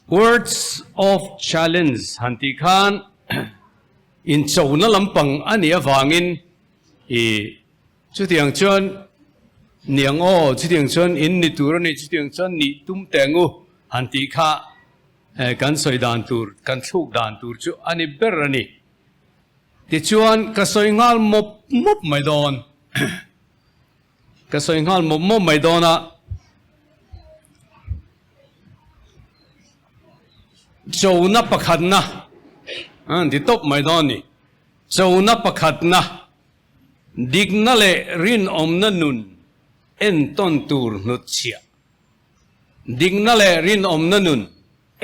Words of challenge han tih khan inchona lampang a nih avangin i chutiang chuan niang aw, chutiang chuan in ni tur a ni, chutiang chuan nih tum teng u han tih kha kan sawi dan tur, kan thluk dan tur chu a ni ber a ni. Tichuan ka sawi nghal mawp mawp mai dawn. Ka sawi nghal mawp mawp mai dawn a. Chona pakhatna an ti tawp mai dawn a ni. Chona pakhatna dikna leh rinawmna nun entawn tur hnutchhiah. Dikna leh rinawmna nun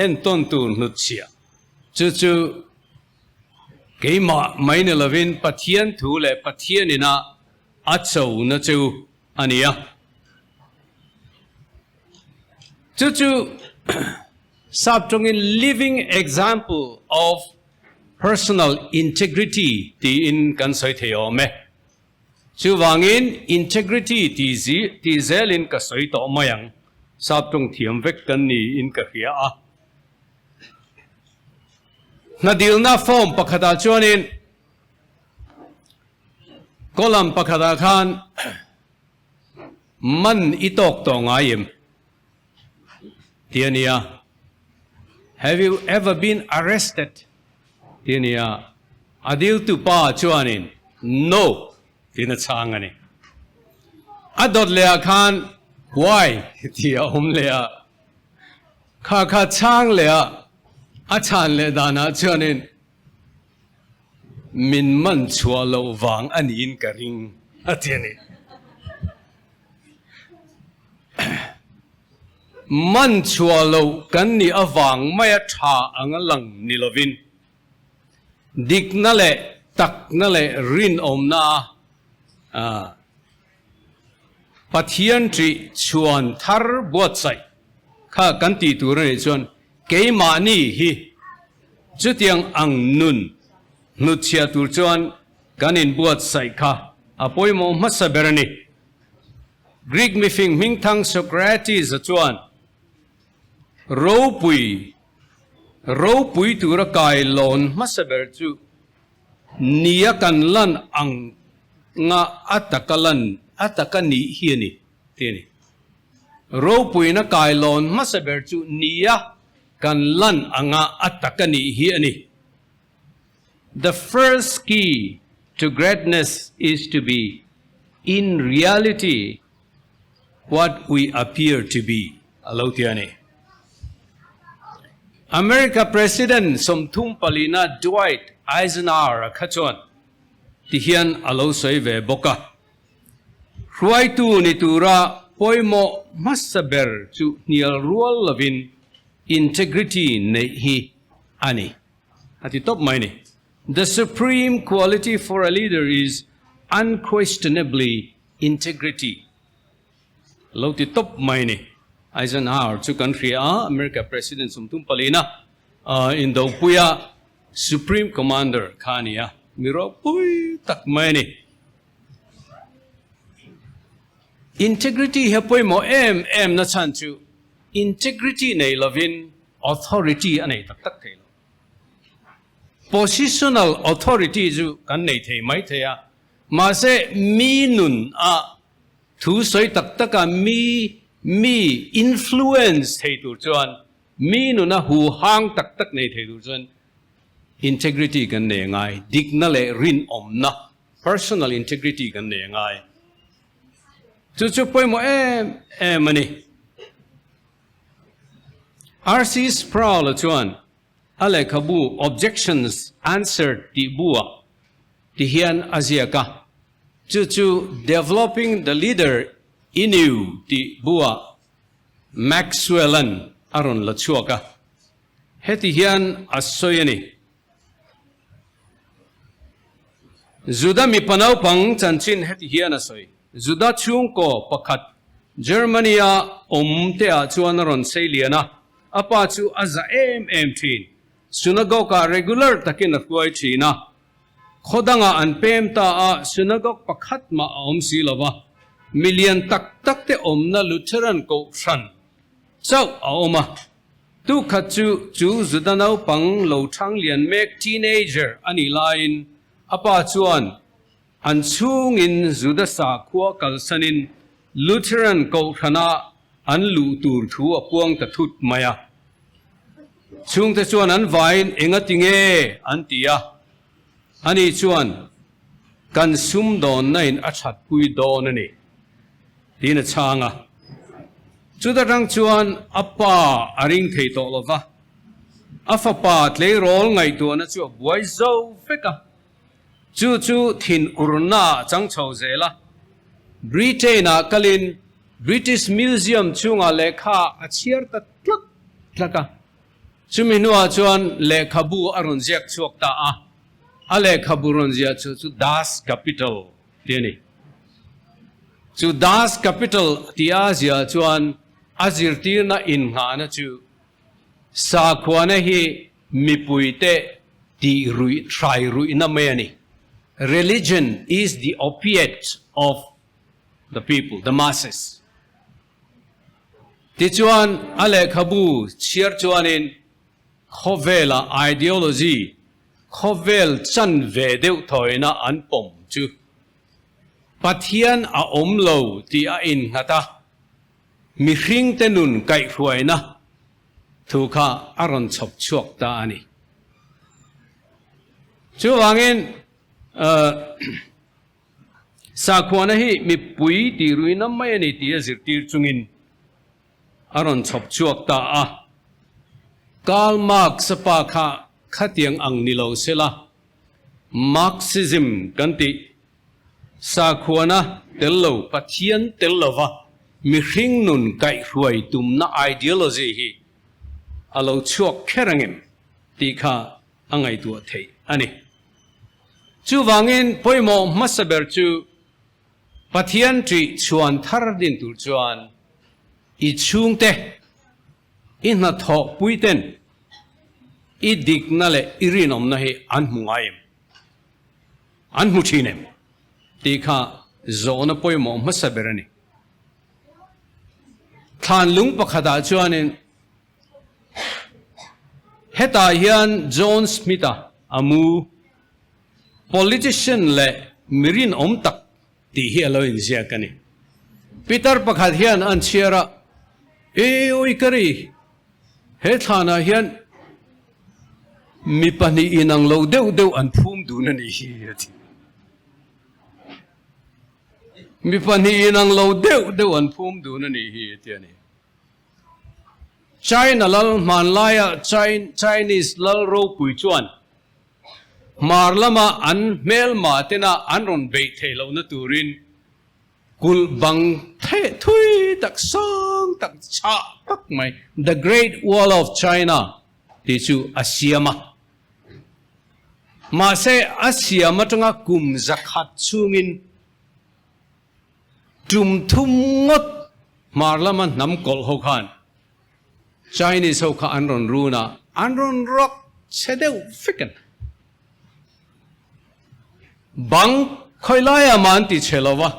entawn tur hnutchhiah chu chu keimah mai ni lovin Pathian thu leh Pathian ina A chona chu a ni a. Chu chu sap tawngin living example of personal integrity tiin kan sawi thei awm e. Chuvangin integrity tih tih zelin ka sawi tawh mai ang. Sap tawng thiam vek kan niin ka hria a. Hnadilna form pakhatah chuanin. Column pakhatah khan man i tawk tawh ngai em? Ti a nia. Have you ever been arrested? Ti a nia. A diltu pa chuanin No tiin a chhang a ni. A dawt lehah khan Why? Tih a awm leh a. Kha kha chhang leh a, a chhan leh danah chuanin Min man chhuah loh vang a niin ka ring a ti a ni. Man chhuah loh kan nih avang maia tha anga lang ni lovin, dikna leh takna leh rinawmna a Pathian ṭih chhuan thar buatsaih kha kan tih tur a nih chuan keimahni hi chutiang ang nun hnutchhiah tur chuan kan inbuatsaih kha a pawimawh hmasa ber a ni. Greek mifing hmingthang Socrates-a chuan ropui ropui tura kailawn hmasa ber chu Nia kan lan ang nga a taka lan a taka nih hi a ni tih a ni. Ropuina kailawn hmasa ber chu nia kan lan anga a taka nih hi a ni. The first key to greatness is to be in reality what we appear to be a lo ti a ni. America President 34na Dwight Eisenhower a kha chuan ti hian a lo sawi ve bawk a, Hruaitu ni tura pawimawh hmasa ber chu hnial rual lovin integrity neih hi a ni a ti tawp mai a ni. The supreme quality for a leader is unquestionably Integrity lo ti tawp mai ni. Eisenhower chu kan hria a, America President 34na Indopuia Supreme Commander kha a ni a, mi ropui tak mai a ni. Integrity hi a pawimawh em em na chhan chu integrity nei lovin authority a nei tak tak thei lo. Positional authority chu kan nei thei mai thei a, Mahse, mi nun a thu sawi tak tak a mi mi influence thei tur chuan, mi nun a huhang tak tak nei thei tur chuan integrity kan nei a ngai, dikna leh rinawmna, personal integrity kan nei a ngai. Chu chu pawimawh em em a ni. RC Sproul-a chuan A lehkhabu Objections Answered tih buah ti hian a ziak a, chu chu Developing the Leader in You tih buah Maxwell-a'n a rawn la chhuak a, heti hian a sawi a ni. Juda mipa naupang chanchin heti hian a sawi, Juda chhungkaw pakhat Germany-a awm teah chuan a rawn sei lian a, A pa chu a za em em thin. Synagogue-ah regular takin a hruai thin a. Khaw dangah an pem ta a, synagogue pakhat mah a awm si lo va. Milian tak tak te awmna Lutheran kohhran chauh a awm a. Tukhat chu chu Juda naupang lo thang lian mek teenager a nih laiin a pa chuan an chhungin Juda sakhua kalsanin Lutheran kohhrana an luh tur thu a puang ta thut mai a. Chhungte chuan an vaiin engati nge an ti a, ani chuan kan sumdawnna in a thatpui dawn a ni tiin a chhang a. Chuta tang chuan a pa a ring thei tawh lo va, a fapa tleirawl ngaihtuahna chu a buai zo vek a. Chu chu thin urna a chang chho zel a. Britain-ah kalin British Museum chhungah lehkha a chhiar ta tlak tlak a. Chumi hnuah chuan lehkhabu a rawn ziak chhuak ta a, a lehkhabu rawn ziah chhuah chu Das Kapital tih a ni. Chu Das Kapital tih a ziah chuan a zirtirna innghahna chu Sakhuana hi mipuite tih ruih hrai ruihna mai a ni. Religion is the opiate of the people, the masses. Tichuan a lehkhabu chhiar chuanin khawvela ideology, khawvel chan ve deuh thawina an pawm chu Pathian a awm lo tih a innghat a. Mihringte nun kaihhruaina thu kha a rawn chhawp chhuak ta a ni. Chuvangin sakhuana hi mipui tihruina mai a ni tih a zirtir chungin a rawn chhawp chhuak ta a. Karl Marx-a pa kha khatiang ang ni lo sela Marxism kan tih Sakhuana tel lo, Pathian tel lova mihring nun kaihhruai tumna ideology hi a lo chhuak kher angem tih kha a ngaihtuah theih a ni. Chuvangin pawimawh hmasa ber chu Pathian ṭih chhuan thar din tur chuan i chhungte, i hnathawhpuiten i dikna leh i rinawmna hi an hmu ngai em? An hmu thin em? Tih kha zawhna pawimawh hmasa ber a ni. Thlan lung pakhatah chuanin hetah hian John Smith-a a mu, politician leh mi rinawm tak tih hi a lo inziak a ni. Pitar pakhat hian an chhiar a, E ui ka ri, he thlanah hian mi pahnih inang lo deuh deuh an phum dun a nih hi a ti. Mi pahnih inang lo deuh deuh an phum dun a nih hi a ti a ni. China lal hmanlaia Chinese lal ropui chuan Hmar lama an hmelma tena an rawn beih theih lohna turin kulh bang theh thui tak sang tak chhah tak mai The Great Wall of China tih chu a siam a. Mahse a siam atanga kum zakhat chhungin tum thum ngawt hmar lama hnam kawlh ho khan Chinese ho kha an rawn run a, an rawn rawk chhe deuh vek a ni. Bang khawi laiah mah an ti chhe lo va,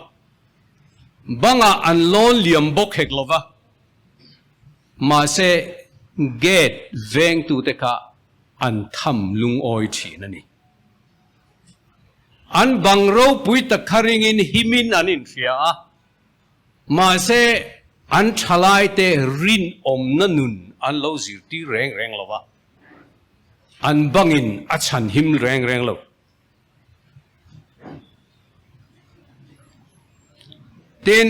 bangah an lawn liam bawk hek lo va, mahse gate vengtute kha an tham lungawi thin a ni. An bang ropui tak kha ringin himin an inhria a. Mahse, an thalaite rinawmna nun an lo zirtir reng reng lo va, an bangin a chhanhim reng reng lo. Tin,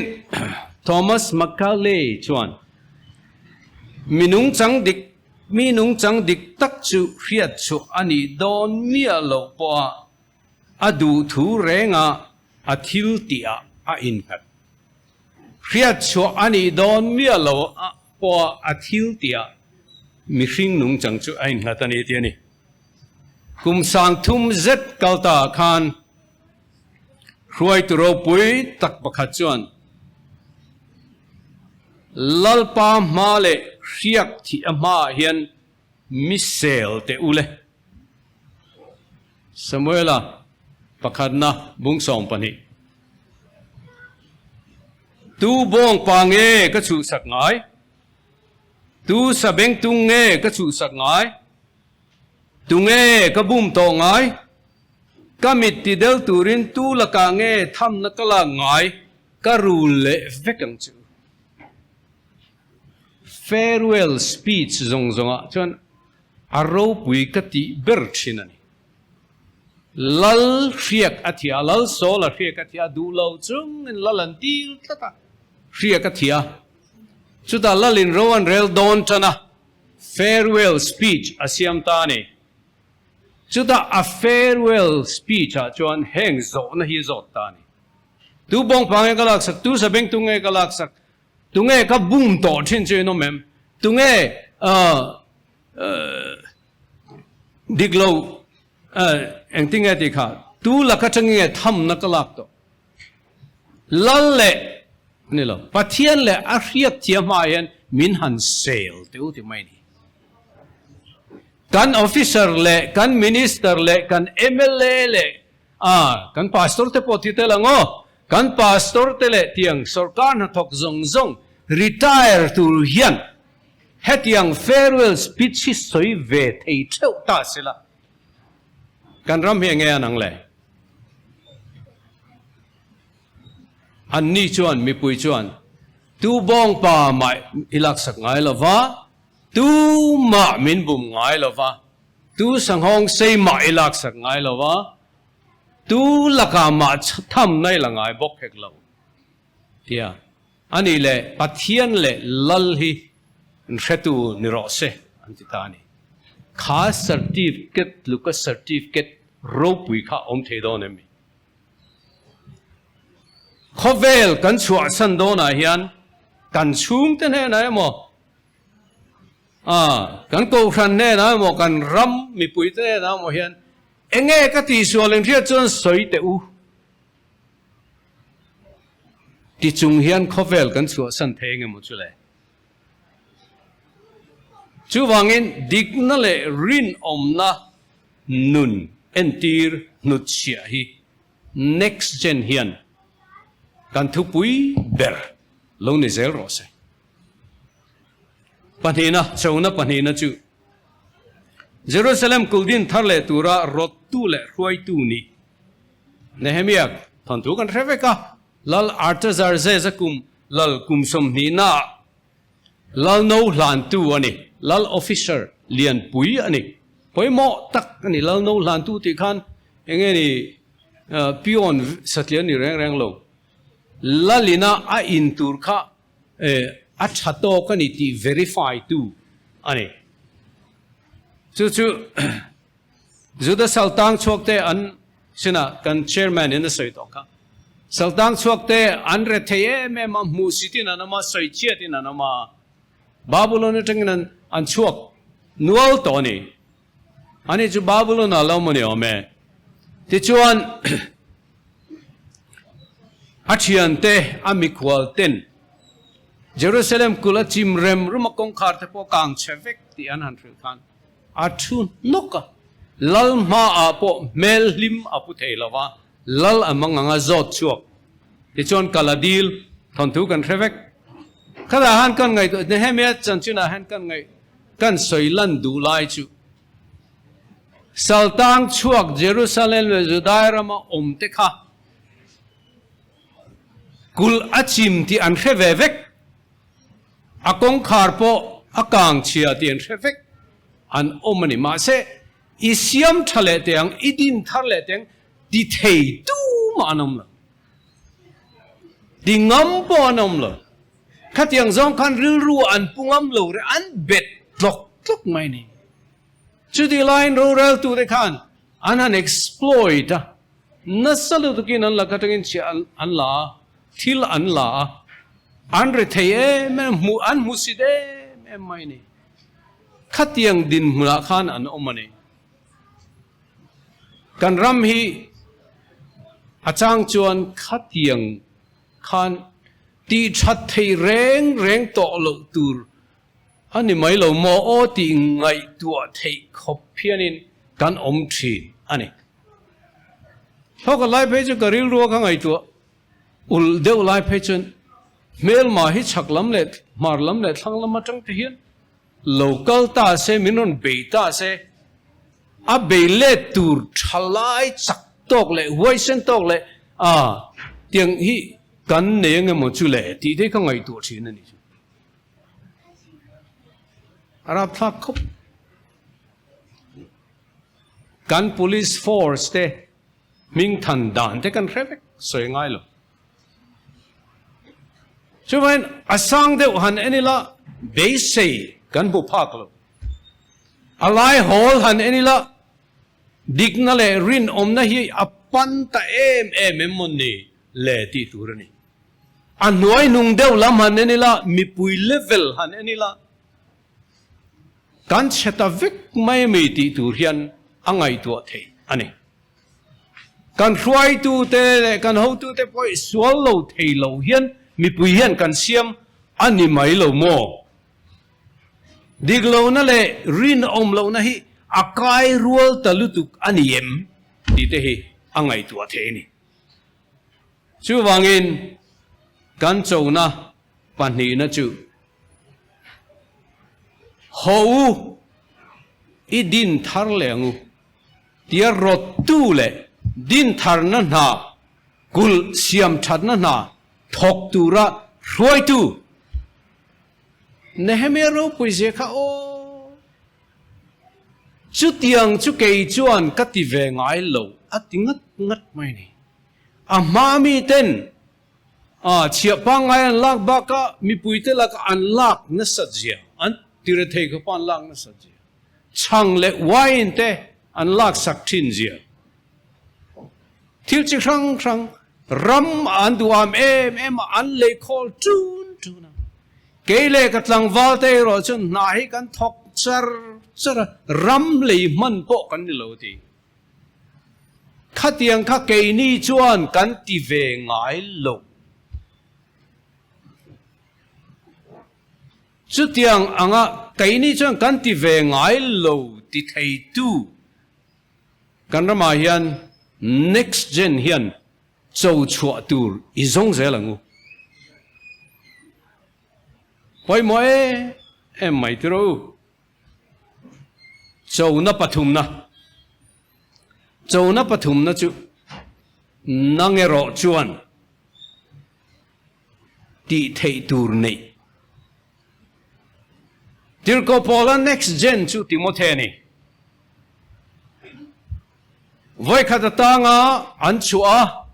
Thomas Macaulay chuan, Mi nungchang dik, mi nungchang dik tak chu hriat chhuah a nih dawn miah loh pawha A duhthu renga a thil tihah a innghat. Hriatchhuah a nih dawn miah lo pawha a thil tihah mihring nungchang chu a innghat a ni tih a ni. Kum sangthum zet kal ta ah khan hruaitu ropui tak pakhat chuan Lalpa hma leh hriak thih a hmaah hian mi sel teh u le. Samuela pakhatna bung 12. Tu bawng pa nge ka chhuhsak ngai? Tu sabengtung nge ka chhuhsak ngai? Tunge ka bum tawh ngai? Ka mit ti del turin tu lakah nge thamna ka lak ngai? Ka rul leh vek ang chu. Farewell speech zawng zawngah chuan a ropui ka tih ber thin a ni. Lal hriak a thia, Lal Sawl a hriak a thia, duh lo chungin Lal an dil tlat a, hriak a thia. Chutah Lalin ro an rel dawn tan a, farewell speech a siam ta a ni. Chutah a farewell speech ah chuan heng zawhna hi a zawt ta a ni. Tu bawngpa nge ka laksak, tu sabengtu nge ka laksak, tunge ka bum tawh thin chu in awm em, tunge ah Dik lo engtin nge tih kha tu laka atangin nge thamna ka lak tawh? Lal leh ni lo, Pathian leh a hriat thiam hmaah hian min han sel teh u ti mai ni. Kan officer leh kan minister leh kan mla leh kan pastor te pawh ti tel ang aw, kan pastor te leh tiang sorkar hnathawk zawng zawng retire tur hian Hetiang farewell speech hi sawi ve thei theuh ta sela, kan ram hi enge an ang le? Anni chuan mipui chuan tu bawngpa mah i laksak ngai lo va, tu mah min bum ngai lo va, tu sanghawng sei mah i laksak ngai lo va, tu lakah mah thamna i la ngai bawk hek lo. Tia, A nih leh Pathian leh Lal hi an hretu ni rawh se an ti ta a ni. Kha certificate tluka certificate ropui kha awm thei dawn em mi? Khawvel kan chhuahsan dawnah hian kan chhungte hnenah emaw, kan kohhran hnenah emaw, kan ram mipuite hnenah emaw hian enge ka tihsual inhriat chuan sawi teh u. Ti chung hian khawvel kan chhuahsan thei eng emaw chu le? Chuvangin dikna leh rinawmna nun entir hnutchhiah hi next gen hian kan thupui ber lo ni zel rawh se. Pahnihna, chona pahnihna chu Jerusalem kuldin thar leh tura rawttu leh hruaitu nih Nehemia thawnthu kan hre vek a, Lal Artaxerxes-a kum lal kum sawmhnihna ah lal no hlantu a ni, lal officer lianpui a ni, pawimawh tak a ni, lal no hlantu tih khan eng nge ni peon satliah a ni reng reng lo, lalina a in tur kha a tha tawk a ni tih verify tu a ni. Chu chu. Juda saltang chhuakte an sinah kan chairman in a sawi tawh kha. Saltang chhuakte an re thei em em a, hmuhsit in an awm a, sawi chhiat in an awm a. Babylon atangin an an chhuak nual tawh a ni. Ani chu Babylon ah lo maw ni awm e. Tichuan a thiante a mikhual ten Jerusalem kulh a chim rem rum a kawngkhar te pawh kang chhe vek tih an han hrilh khan A thu hnawk a, lal hmaah pawh hmel hlim a pu thei lo va, lal a mang anga zawt chhuak. Tichuan kal a dil, thawnthu kan hre vek. Khatah han kan ngaihtuah, Nehemia chanchinah hian kan ngaih, kan sawi lan duh lai chu, Saltang chhuak Jerusalem leh Judai rama awmte kha kulh a chim tih an hre ve vek. A kawngkhar pawh a kang chhia tih an hre vek an awm a ni. Mahse, i siam tha leh teh ang, i din thar leh teh ang ti thei tu mah an awm lo. Ti ngam pawh an awm lo. Khatiang zawng khan rilru an pu ngam lo reh, an bet tlawk tlawk mai a ni. Chutih laiin roreltute khan an han exploit a, Nasa lutukin an lak atangin chhiah an la a, thil an la a, an ri thei em em, hmuh an hmusit em em mai a ni. Khatiang dinhmunah khan an awm a ni. Kan ram hi a chang chuan khatiang khan tih that thei reng reng tawh loh tur a ni mai lo maw aw tih ngaihtuah theih khawp hianin kan awm thin a ni. Thawka lai phei chu ka rilru a ka ngaihtuah ulh deuh lai phei chuan hmelma hi chhak lam leh hmar lam leh thlang lam atang te hian. lo kal ta se, min rawn bei ta se, a bei let tur tha lai chak tawk leh huaisen tawk leh a tiang hi kan nei ang emaw chu le tih te hi ka ngaihtuah thin a ni chu. A rapthlak khawp. Kan police force te hming than dan te kan hre vek sawi ngai lo. Chuvangin a sang deuh han en ila beisei kan hmu phak lo. A lai hawl han en ila dikna leh rinawmna hi a pan ta em em em mawn ni le tih tur a ni. A hnuai hnung deuh lam han en ila mipui level han en ila kan chhe ta vek mai a mi tih tur hian a ngaihtuah theih a ni. Kan hruaitute leh kan hotute pawh i sual lo thei lo hian mipui hian kan siam a ni mai lo maw? Dik lohna leh rinawm lohna hi a kai rual ta lutuk a ni em tih te hi a ngaihtuah theih a ni. Chuvangin kan chona pahnihna chu haw u i din thar leh ang u. Tia rawttu leh dintharna hna, kulh siamthatna hna thawk tura hruaitu Nehemia ropui zia kha aw! Chutiang chu kei chuan ka ti ve ngai lo a ti ngat ngat mai a ni. A hma miten a chhiah pangngai an lak bakah mipuite lakah an lak nasat zia, an tirethei khawpa an lak nasat zia. Chhang leh wine te an laksak thin zia. Thil chi hrang hrang ram an duham em em a, an lei khawl tun tun a. Kei leh ka tlangval te erawh chuan hna hi kan thawk char char a, ram lei hman pawh kan ni lo ti. Khatiang kha keini chuan kan ti ve ngai lo. Chutiang anga keini chuan kan ti ve ngai lo ti theitu kan ramah hian next gen hian cho chhuah tur i zawng zel ang u. Pawimawh em em mai tiraw u. Chona pathumna Chona pathumna chu nang erawh chuan tih theih tur neih. Tirhkoh Paula next gen chu Timothy a ni. Vawikhat atanga an chhuah a,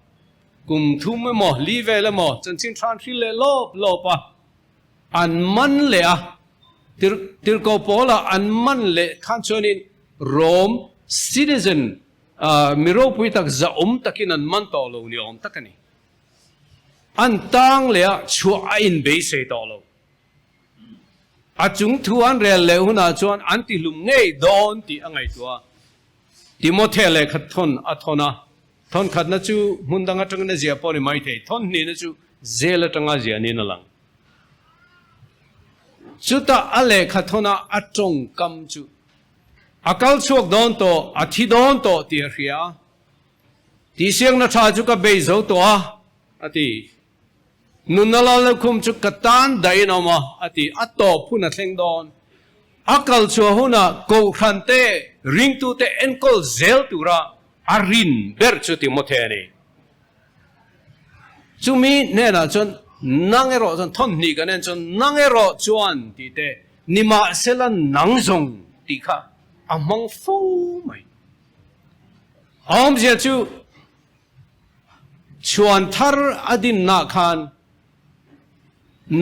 kum thum emaw, li vel emaw chanchin hran hril leh lawp lawp a, an man leh a. Tirhkoh Paula an man leh khan chuanin Rome citizen mi ropui tak zahawm takin an man tawh lo ni awm tak a ni. An tang leh a chhuah a inbeisei tawh lo. A chung thu an rel leh hunah chuan an tihlum ngei dawn tih a ngaihtuah a. Timothea lehkha thawn a thawn a, thawn khatna chu hmun dang atangin a ziah pawh a ni maithei, thawn hnihna chu zel atanga a ziah niin a lang. Chutah a lehkha thawn a a tawngkam chu a kal chhuak dawn tawh, a thi dawn tawh tih a hria a. Tihsiakna tha chu ka bei zo tawh a, a ti. Nunna Lalnakhum chu ka tan dahin a awm a, a ti. A tawp hun a thleng dawn. A kal chhuah hunah Kohhran te, ringtute enkawl zel tura a rin ber chu Timothy a ni. Chumi hnenah chuan nang erawh chuan thawmhnih kan en chuan nang erawh chuan tih te, nimahsela nang zawng tih kha a hmang fo mai. A awmzia chu chhuan thar a dinna khan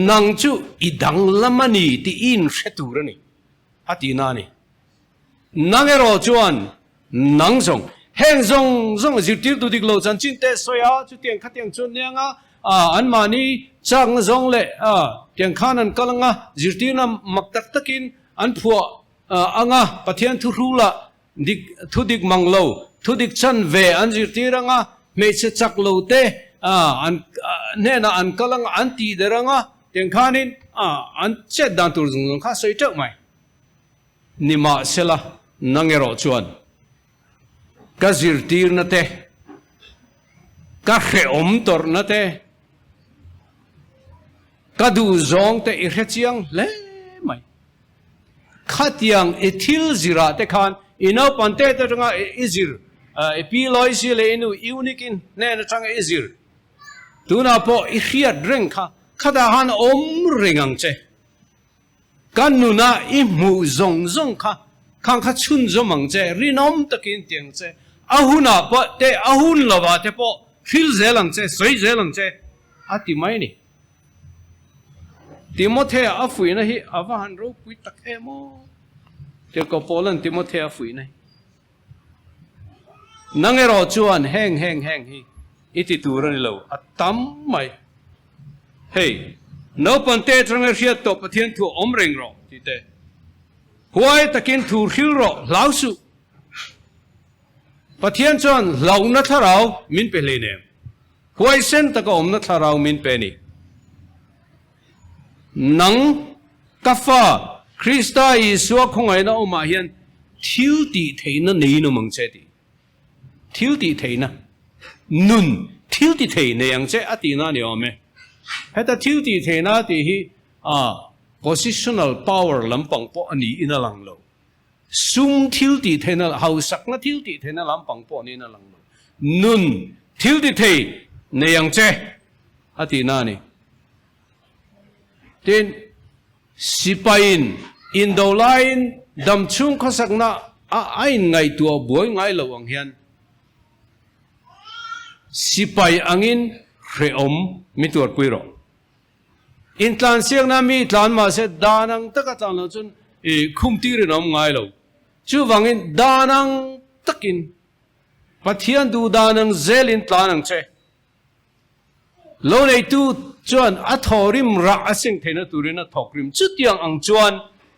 nang chu i danglam a ni tih i inhre tur a ni, a tihna a ni. Nang erawh chuan nang zawng, heng zawng zawng zirtirtu dik lo chanchin te sawi a, chutiang khatiang chuan nia anga anmahni chakna zawng leh tiang khan an kal anga zirtirna mak tak takin an phuah anga Pathian thuhrula Dik, thu dik mang lo, thu dik chan ve an zirtir anga, hmeichhe chak lo te an hnenah an kal anga, an tih der anga, tiang khanin an chet dan tur zawng zawng kha a sawi teuh mai. Nimahsela, nang erawh chuan ka zirtirna te, ka hrehawm tawrhna te, ka duhzawng te i hrechiang hle mai. Khatiang i thil zirah te khan i naupang te te atanga i zir, i pi Loisi leh i nu Eunike hnen atanga i zir, tunah pawh i hriat reng kha, khatah khan awm reng ang che. Ka nuna i hmuh zawng zawng kha khang kha chhunzawm ang che, rinawm takin ti ang che, a hunah pawh te, a hun lovah te pawh hril zel ang che, sawi zel ang che, a ti mai a ni. Timothea a fuihna hi a va han ropui tak em aw! Tirhkoh Paula'n Timothea a fuihna hi. Nang erawh chuan heng heng heng hi i ti tur a ni lo, a tam mai. Hei, naupang te atanga hriat tawh Pathian thu awm reng rawh tih te. Huai takin thu hril rawh, hlau suh. Pathian chuan hlauhna thlarau min pe hleinem. Huaisen taka awmna thlarau min pe ni. Nang, ka fa, Krista Isua khawngaihna awmah hian thil tih theihna neiin awm ang che tih. Thil tih theihna, nun thil ti thei nei ang che a tihna a ni awm e. Heta thil tih theihna tih hi a positional power lampang pawh a niin a lang lo. Sum thil tih theihna, hausakna thil tih theihna lampang pawh niin a lang lo. Nun thil ti thei nei ang che a tihna a ni. Tin, sipaiin indo laiin damchhung khawsakna a a inngaihtuah buai ngai lo ang hian sipai angin hrehawm mi tuarpui rawh. Intlansiakna mi tlan mahse dan ang taka tlan loh chuan i khum tirin a awm ngai lo. Chuvangin dan ang takin Pathian duh dan ang zelin tlan ang che. Lo neitu chuan a thawrim rah a seng theihna turin a thawk rim. Chutiang ang chuan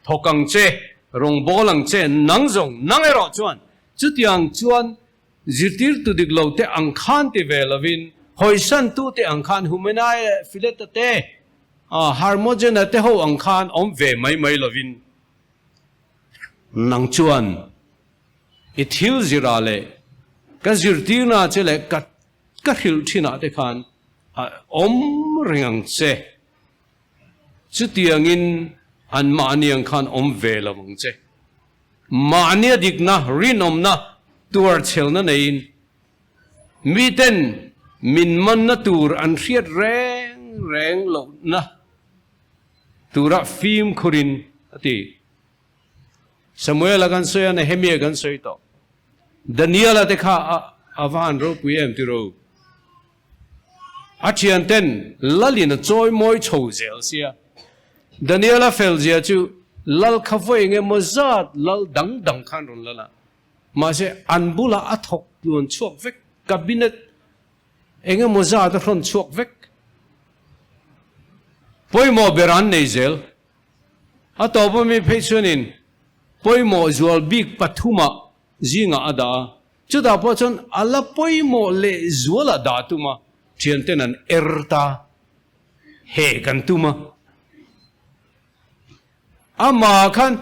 thawk ang che, rawngbâwl ang che, nang zawng, nang erawh chuan chutiang chuan Zirtirtu dik lo te ang khan ti ve lovin, hawisantu te ang khan Humenaia leh Fileta te, Hermogena te ho ang khan awm ve mai mai lovin, nang chuan i thil zirah leh ka zirtirna che leh ka ka hrilh thinah te khan a awm reng ang che. Chutiangin anmahni ang khan awm ve lo ang che. Mahnia dikna, rinawmna, tuarchhelna neiin miten min manna tur an hriat reng reng lohna tura fimkhurin a ti. Samuela kan sawi a, Nehemia kan sawi tawh. Daniela te kha a va han ropui em tiro. A thianten Lalin a chawi mawi chho zel sia. Daniela fel zia chu Lal kha vawi eng emaw zat Lal dang dang khan rawn lal a. Mahse an bulah a thawk tluan chhuak vek, cabinet eng emaw zat a hrawn chhuak vek. Pawimawh ber an nei zel. A tawp ami phei chuanin pawimawh zual bik pathumah zingah a dah a. Chutah pawh chuan a la pawimawh leh zual a dah tum a, thianten an er ta, heh kan tum a. Amah khan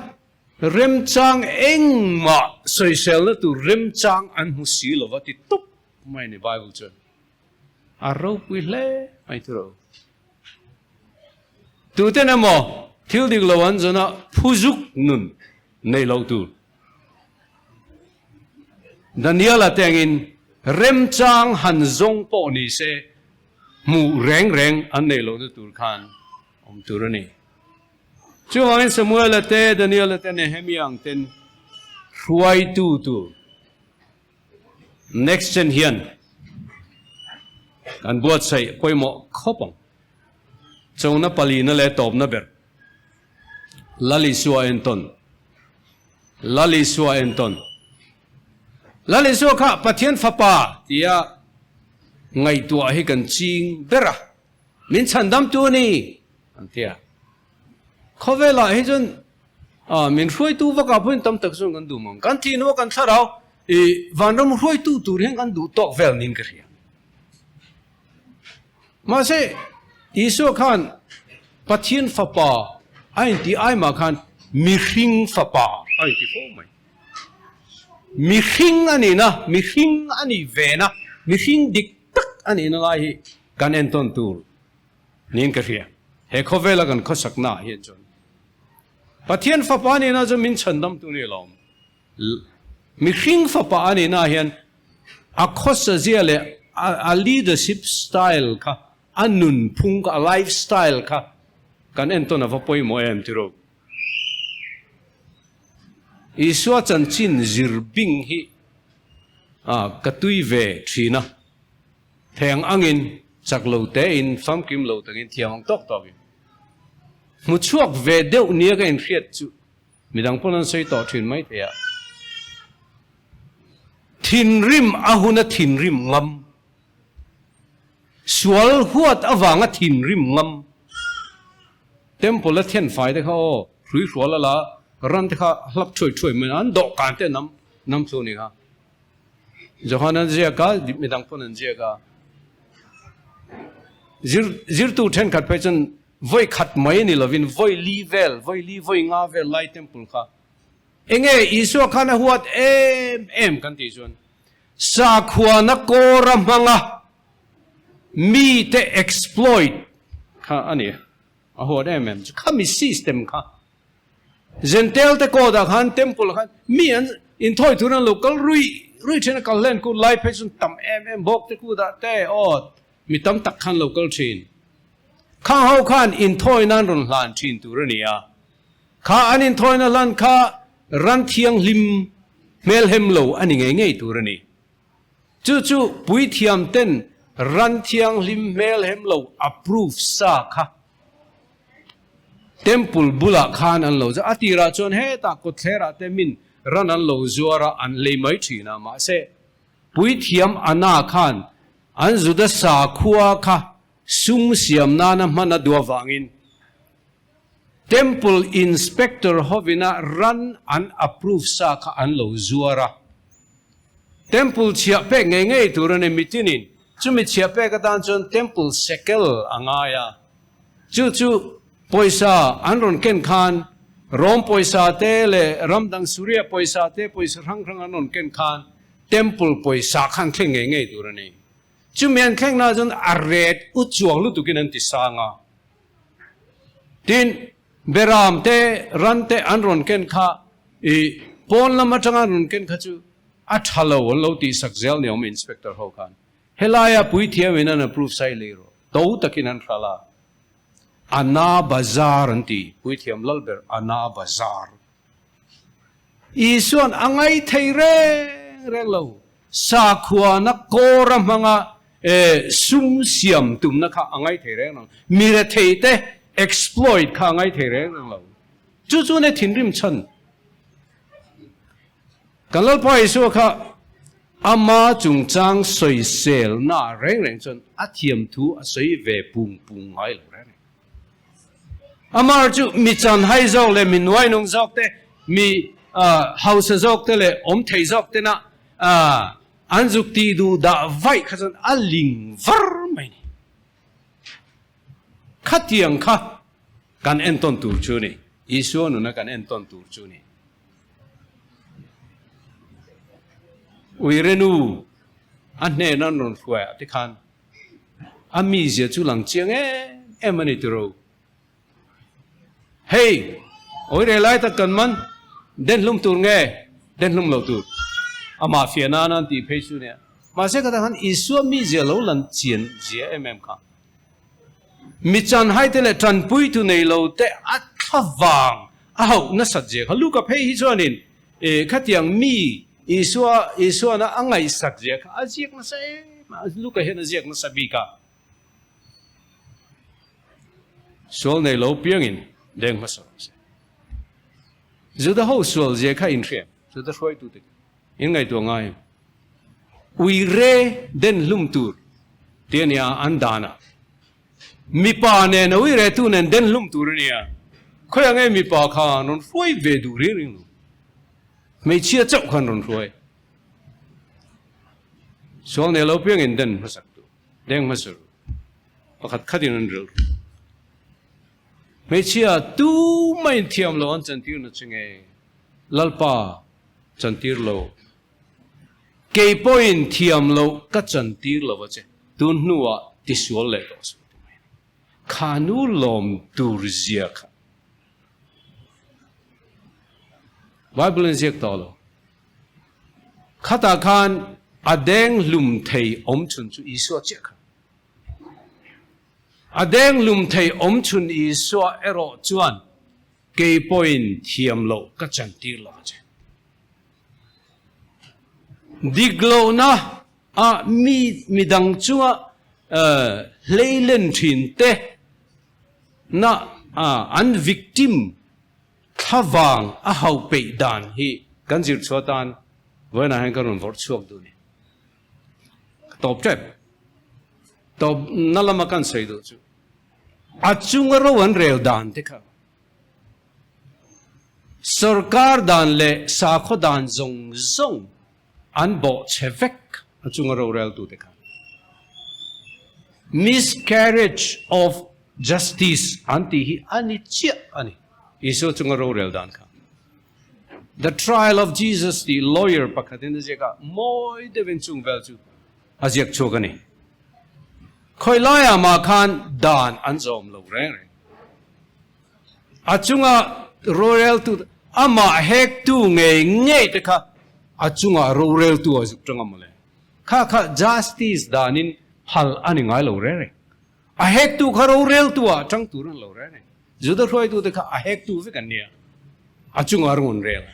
remchang engmah sawiselna tur remchang an hmu si lo va ti tawp mai a ni Bible chuan. A ropui hle mai thu ro. Tuten emaw thil dik lo an zawn a phuzuk nun nei lo tur. Daniela te angin remchang han zawng pawh ni se hmuh reng reng an nei lohna tur khan awm tur a ni. Chuvangin Samuela te, Daniela te, Nehemia ang ten hruaitu tur next gen hian kan buatsaih pawimawh khawp ang. Chona palina leh tawpna ber Lal Isua entawn. Lal Isua entawn. Lal Isua kha Pathian Fapa tia ngaihtuah hi kan ching ber a, min chhandamtu a ni an ti a. Khawvelah hi chuan min hruaitu vakah pawhin tam tak chuan kan duh mang. Kan thih hnuah kan thlarau i vanram hruaitu tur hian kan duh tawk vel niin ka hria. Mahse, Isua khan Pathian Fapa a inti aimah khan mihring Fapa a inti fo mai. Mihring a nihna, mihring a nih vena, mihring dik tak a nihna lai hi kan entawn tur niin ka hria. He khawvela kan khawsaknaah hian chuan. Pathian Fapa a nihna chuan min chhandam tu ni lawm. Mihring Fapa a nihna hian a khawsa zia leh a leadership style kha, a nunphung kha, a life style kha kan entawn a va pawimawh em tiro. Isua chanchin zir bing hi ka tui ve thin a, theng angin chak lo tein famkim lo takin thiam ang tawk tawkin hmu chhuak ve deuh nia ka inhriat chu midang pawn an sawi tawh thin mai thei a. Thinrim a huna thinrim ngam, sual huat avanga thinrim ngam, Temple a thian fai te kha aw, hrui hrual a la, ran te kha hlap thuai thuai mai a, an dawhkan te nam nam thlu ni kha. Johan an ziak a, midang pawn an ziak a. Zir zirtu thenkhat phei chuan vawi khat mai ni lovin vawi li vel, vawi li vawi nga vel lai temple kha enge Isua khan a huat em em kan tih chuan sakhuana kawra hmanga mite exploit kha a ni. A huat em em chu khami system kha Gentile te court ah khan temple ah khan mi an inthawi tur an lo kal rui rui thin a kal hlen kut lai phei chuan tam em em bawk te kut ah te aw mi tam tak khan lo kal thin. Khang ho khan inthawi nan rawn hlan thin tur a ni a, kha an inthawina hlan kha ran thianghlim hmelhem lo a ni ngei ngei tur a ni. Chu chu puithiam ten ran thianghlim hmelhem lo approve sa kha Temple bulah khan an lo zah. A tirah chuan hetah kawtthlerah te min ran an lo zuar a, an lei mai thin a. Mahse, puithiam Anna khan an Juda sakhua kha sum siam nana hman a duh avangin Temple inspector hovina ran an approve sa kha an lo zuar a. Temple chhiah pek ngei ngei tur a ni mitinin chumi chhiah pek atan chuan temple shekel a ngai a. Chu chu pawisa an rawn ken khan Rom pawisa te leh ram dang Suria pawisa te pawisa hrang hrang an rawn ken khan temple pawisa khan thleng ngei ngei tur a ni. Chumi an thleng na chuan a ret u chuang lutukin an ti sang a. Tin, Beram te, ran te an rawn ken kha i pawn lam atanga an rawn ken kha chu a tha lo an lo tihsak zel ni awm inspector ho khan. Helaia puithiamin an approve sai lei rawh, to takin an hral a, Anna Bazar an ti, puithiam lal ber Anna Bazar. Isuan a ngai thei reng reng lo, sakhuana kawra hmanga sum siam tumna kha a ngai thei reng reng lo, mi rethei te exploit kha a ngai thei reng reng lo. Chu chu ne thinrim chhan. Kan Lalpa Isua kha ama chungchang sawiselna reng reng chuan a thiam thu a sawi ve pung pung ngai lo reng reng. Amar chu mi chanhai zawk leh mi nuainung zawk te, mi hausa zawk te leh awm thei zawk tena an zuk tih duh dah vaih kha chuan a ling var mai ni. Khatiang kha kan entawn tur chu ni. Isua nuna kan entawn tur chu ni. Uirenu a hnena an rawn hruai ah te khan a mizia chu lang chiang em em a ni tiro. Hei, awire lai tak kan man, den hlum tur nge, den hlum lo tur? Amah fiah nana an tih phei chu nia. Mahse ka tan khan Isua mizia lo lan chian zia em em kha. Mi chanhai te leh tanpui tu nei lo te a thla vang a hauh nasat zia kha Luka phei hi chuanin khatiang mi Isua Isuana a ngaihsak zia kha a ziak nasa em a, Luka hian a ziak nasa bik a. Sual nei lo piangin deng hmasa rawh se. Juda ho sual zia kha inhriam, Juda hruaitute kha. In ngaihtuah ngai em? Uire den hlum tur tih a nia an dan a. Mipa nen a uire tu nen den hlum tur a nia. Khawiah nge mipa kha an rawn hruai ve duh ring ring lo. Hmeichhia chauh khan rawn hruai. Sual nei lo piangin den hmasak tur, deng hmasa ru. Pakhat khatin an rilru. Hmeichhia tu mah in thiam lo an chantir na che nge? Lalpa chantir lo. Kei pawhin thiam loh ka chantir lo a che, tun hnuah tisual leh tawh suh ti mai a ni. Kha nu lawm tur zia kha. Bible in ziak tawh lo. Khatah khan a deng hlum thei awm chhun chu Isua chiah kha. A deng hlum thei awm chhun Isua erawh chuan kei pawhin thiam loh ka chantir lo a che. Dik lohna ah mi midang chunga hleilen thin te na an victim thlavang a hauh peih dan hi kan zir chhuah tan vawiinah hian ka rawn vawrh chhuak duh a ni. Ka tawp tep. Tawp na lama kan sawi duh chu a chunga ro an rel dan te kha Sorkar dan leh sakhaw dan zawng zawng an bawh chhe vek a chunga roreltute kha. Miscarriage of justice an tih hi a ni chiah a ni, Isua chunga rorel dan kha. The Trial of Jesus tih lawyer pakhatin a ziak a, mawi deuhin chung vel chu a ziak chhuak a ni. Khawi laiah mah khan dan an zawm lo reng reng. A chunga roreltu, amah hektu ngei ngei te kha a chunga roreltu a zuk tang a mawle. Kha kha justice danin phal a ni ngai lo reng reng. A hektu kha roreltu ah tang tur an lo reng reng. Juda hruaitu te kha a hektu vek an nia. A chunga rawn rel.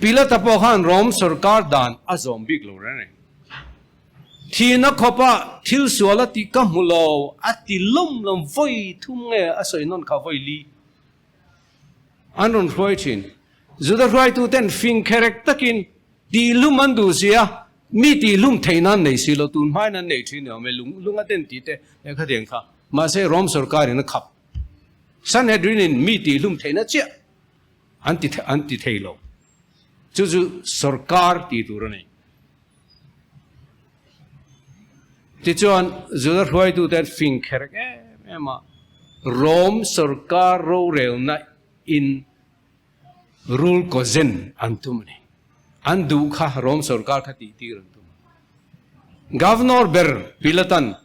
Pilata pawh khan Rom sorkar dan a zawm bik lo reng reng. Thihna khawpa thil sual a tih ka hmu lo, a ti lawm lawm vawi thum nge a sawi nawn kha vawi li an rawn hruai thin. Juda hruaitu ten fing kherek takin tihlum an duh si a, mi tihlum theih nan nei si lo, tun hmain an nei thin ni awm e, lung lung a den tih te lehkha tiang kha. Mahse Rom sorkarin a khap. Sanhedrin in mi tihlum theihna chiah an ti an ti thei lo. Chu chu sorkar tih tur a ni. Tichuan, Juda hruaitute an fing kherek em em a, Rom sorkar rorelna in rul kawzen an tum a ni. An duh kha Rom sorkar kha tih tir an tum a. Governor ber Pilatan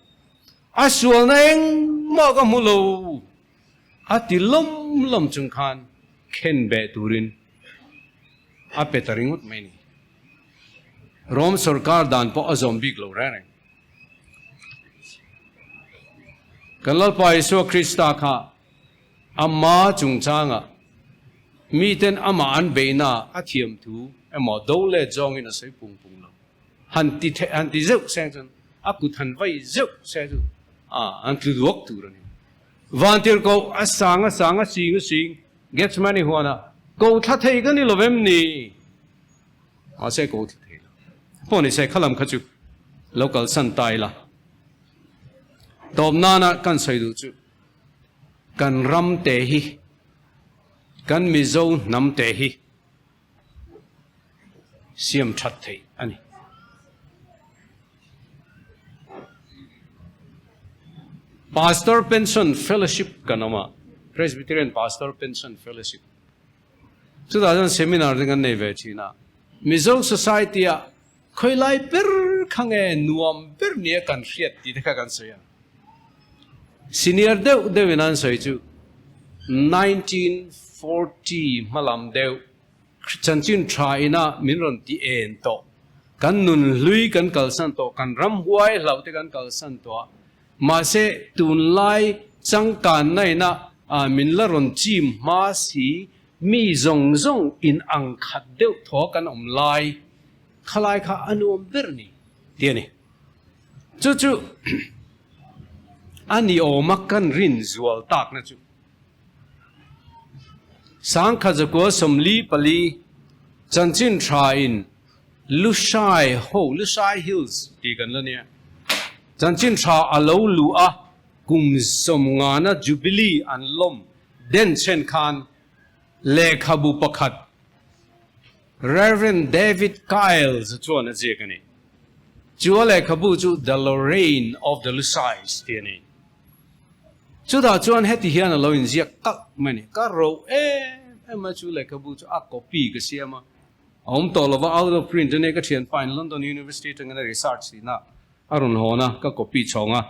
a sualna engmah ka hmu lo a ti lawm lawm chung khan khen beh turin a pe ta ringawt mai a ni. Rom sorkar dan pawh a zawm bik lo reng reng. Kan Lalpa Isua Krista kha ama chungchangah miten amah an beihna a thiam thu emaw do let zawngin a sawi pung pung lo. Han ti the han ti zeuh seng chuan a kut han vai zeuh se chu a an tlu duak tur a ni. Vantirhkoh a sang a sang a sing a sing Gethsemane huanah ko thla thei ka ni lo vem ni? Mahse ko thla thei lo. Pawh ni se khalam kha chu lo kalsan ta ila. Tawp nana kan sawi duh chu kan ram te hi kan Mizo hnam te hi siam that theih a ni. Pastor Pension Fellowship kan awm a, Presbyterian Pastor Pension Fellowship. Chutah chuan seminar te kan nei ve thin a. Mizo Society ah khawilai ber kha nge nuam ber nia kan hriat tih te kha kan sawi a. Senior deuh deuhin an sawi chu 1940 hmalam deuh chanchin tha ina min rawn ti en tawh. Kan nun hlui kan kalsan tawh, kan ramhuai hlauh te kan kalsan tawh a. Mahse tunlai changkanna ina min la rawn chim hma si, mi zawng zawng in ang khat deuh thaw kan awm lai khalai kha a nuam ber ni ti a ni. Chu chu a ni awma kan rin zual takna chu. Sangkhatzakua 44 chanchin tha in Lushai ho, Lushai Hills tih kan la nia. Chanchin tha a lo luh a, kum 50na Jubilee an lawm den chen khan lehkhabu pakhat Rev. David Kyles chuan a ziak a ni. Chu a lehkhabu chu The Lorraine of the Lushais tih a ni. Chutah chuan heti hian a lo inziak tak mai a ni. Ka roh em em a, chu lehkhabu chu a copy ka siam a, a awm tawh lova, out of print a nia, ka thianpa in London University atangin a research tihna a rawn hawn a, ka copy chhawng a.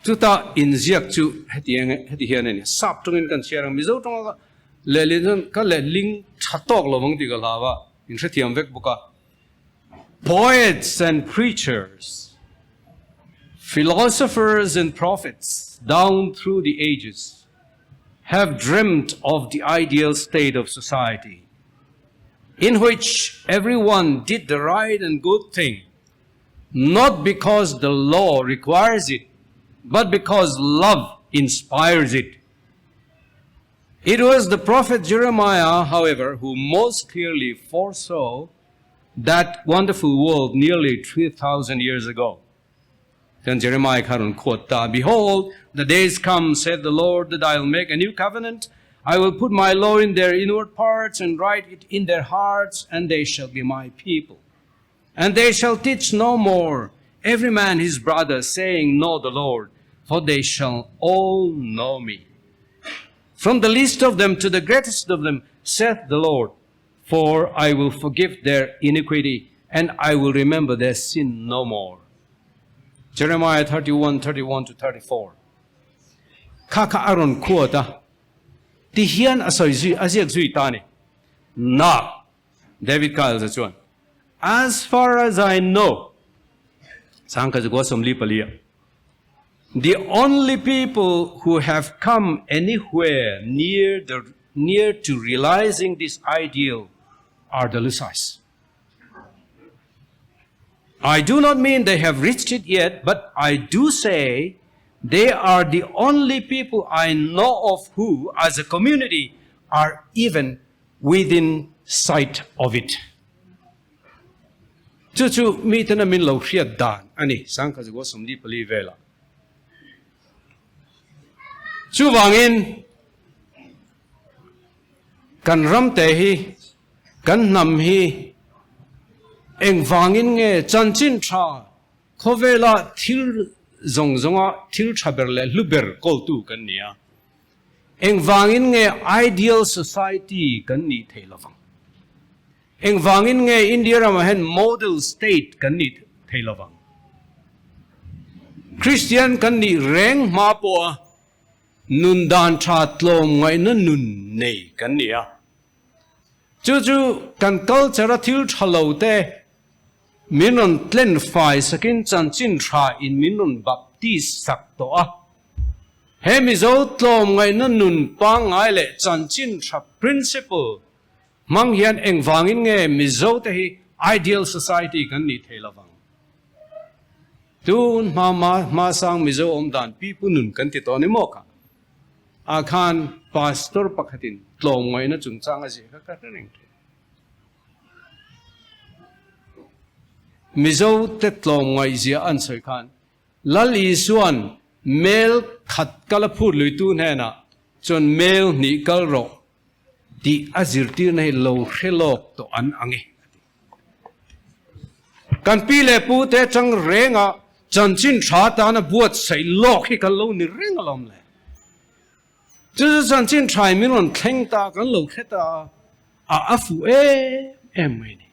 Chuta inziak chu heti hian a ni, sap tawngin kan chhiar ang, Mizo tawnga. Lehlin chuan ka lehling tha tawk lo ang tih ka hlau a, in hrethiam vek bawk a. Poets and preachers, philosophers and prophets down through the ages have dreamt of the ideal state of society in which everyone did the right and good thing not because the law requires it but because love inspires it. It was the prophet Jeremiah, however, who most clearly foresaw that wonderful world nearly 3,000 years ago. Then Jeremiah kha quote ta, Behold, the days come, said the Lord, that I will make a new covenant. I will put my law in their inward parts and write it in their hearts, and they shall be my people. And they shall teach no more every man his brother, saying, Know the Lord, for they shall all know me. From the least of them to the greatest of them, saith the Lord, for I will forgive their iniquity, and I will remember their sin no more. Jeremiah 31, 31 to 34. Kha kha a rawn quote a, ti hian a sawi zui, a ziak zui ta a ni. Na, David Kyles-a chuan, As far as I know, Sangkha Zukua 44 ah, the only people who have come anywhere near the near to realizing this ideal are the Lusais. I do not mean they have reached it yet, but I do say they are the only people I know of who, as a community, are even within sight of it. Chu chu miten a min lo hriat dan a ni, Sangkhazuka 44 velah. Chuvangin kan ramte hi, kan hnam hi engvangin nge chanchin tha khawvela thil zawng zawnga thil tha ber leh hlu ber kawltu kan ni a, engvangin nge ideal society kan nih theih lovang? Engvangin nge India ramah hian model state kan nih thei lovang? Kristian kan nih reng hma pawha nun dan tha tlawm ngaihna nun nei kan ni a. Chu chu kan culture a thil tha lo te min rawn tlen fai sakin chanchin tha in min rawn baptist sak tawh a. He Mizo tlawm ngaihna nun pangngai leh chanchin tha principle Hmang hian engvangin nge Mizo te hi ideal society kan nih thei lovang? Tun hma hma sang Mizo awm dan pi pu nun kan ti tawh ni maw kha? Ah khan pastor pakhatin tlawmngaihna chungchang a ziah kha ka hre reng thei. Mizo te tlawmngaih zia an sawi khan Lal Isua'n mel khat kal a phut luitu hnenah chuan mel hnih kal rawh tih a zirtirna hi lo hre lawk tawh an ang e, a ti. Kan pi leh pu te atang renga chanchin tha tana buatsaih lawk hi kan lo ni reng alawm le. Chu chu chanchin tha in min rawn thleng ta, kan lo hre ta a, a a fuh em em mai a ni.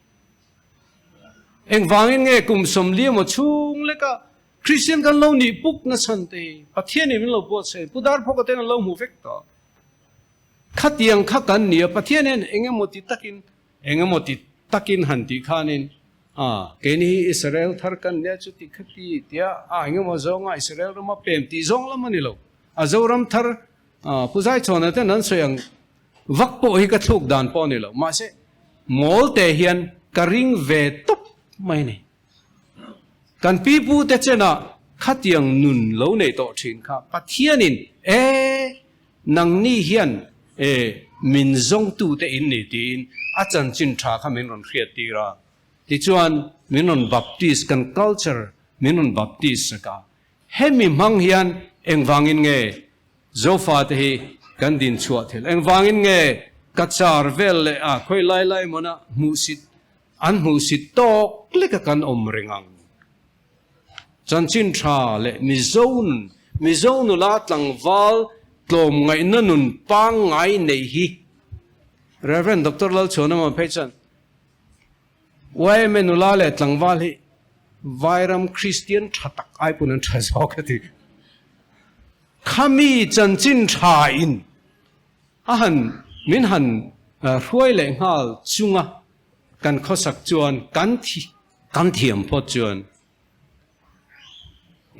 Engvangin nge kum 40 emaw chhung leka Kristian kan lo nih puk nachhan te hi Pathianin min lo buatsaih, Pu Darphawka ten an lo hmu vek tawh. Khatiang kha kan ni a, Pathian hian eng emaw ti takin, eng emaw ti takin han tih khanin, a, keini hi Israel thar kan nia chu ti kha ti tia, a, eng emaw zawnga Israel rama pem tih zawng lam a ni lo. A Zoram thar, a, Pu Zaichhawna ten an sawi ang vak pawh hi ka thluk dan pawh a ni lo. Mahse, mawl te hian ka ring ve tawp mai a ni. Kan pipute chenah khatiang nun lo nei tawh thin kha Pathianin e nangni hian e min zawngtute in ni tiin a chanchin tha kha min rawn hriat tir a. Tichuan min rawn baptist kan culture min rawn baptist sak a. Hemi hmang hian engvangin nge Zofate hi kan din chhuah thil? Engvangin nge ka char vel leh a khawi lai lai mawnah hmuhsit An hmuhsit tawk lek a kan awm reng ang. Chanchin tha leh Mizo nun, Mizo nula tlangval tlawmngaihna nun pangngai nei hi Rev. Doctor Lalchhuanama phei chuan yma nula leh tlangval hi Vairam Kristian tha tak ai pawn an tha zawk a ti. Khami chanchin tha in a han. min han hruai leh nghal chunga kan khawsak chuan kan kan thiam phawt chuan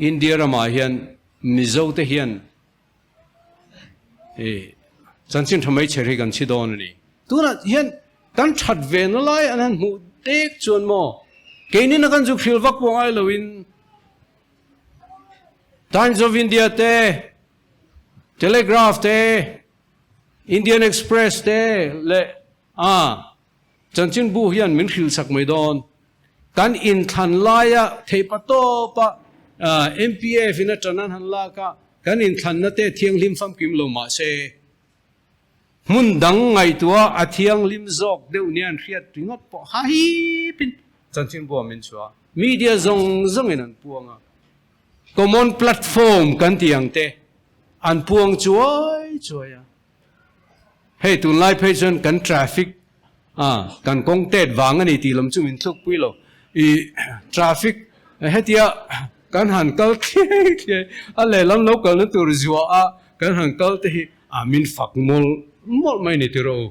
India ramah hian Mizo te hian chanchin tha mai chher hi kan chhi dawn a ni. Tunah hian kan that ve na lai an han hmuh dek chuan maw keinin a kan zuk hrilh vak pawh ngai loin Times of India te, Telegraph te, Indian Express te leh a Chanchinbu hian min hrilhsak mai dawn. Kan inthlan laia theihpa tawpa MPF in a ṭan an han lak a, kan inthlanna te thianghlim famkim lo mah se, hmun dang ngaihtuah a thianghlim zawk deuh nia an hriat ringawt pawh hahipin chanchinbu ah min chhuah a, media zawng zawngin an puang a, common platform kan tih ang te an puang chuai chuai a. Hei tunlai phei chuan kan traffic a kan kawng tet vang a ni tih lam chu min thluk pui lo. I traffic hetia kan han kal thliai thliai a lehlam lo kalna tur zuah a kan han kal te hi a min fak mawlh mawlh mai ni tiraw u.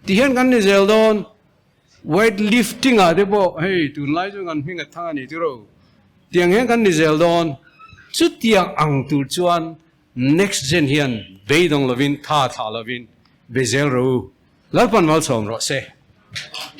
Tihian kan ni zel dawn. Weight lifting ah te pawh hei tunlai chu kan hming a thang a ni tiraw u. Tiang hian kan ni zel dawn. Chutiang ang tur chuan Next gen hian beidawng lovin tha thlah lovin be zel rawh u. Lalpan malsawm rawh se.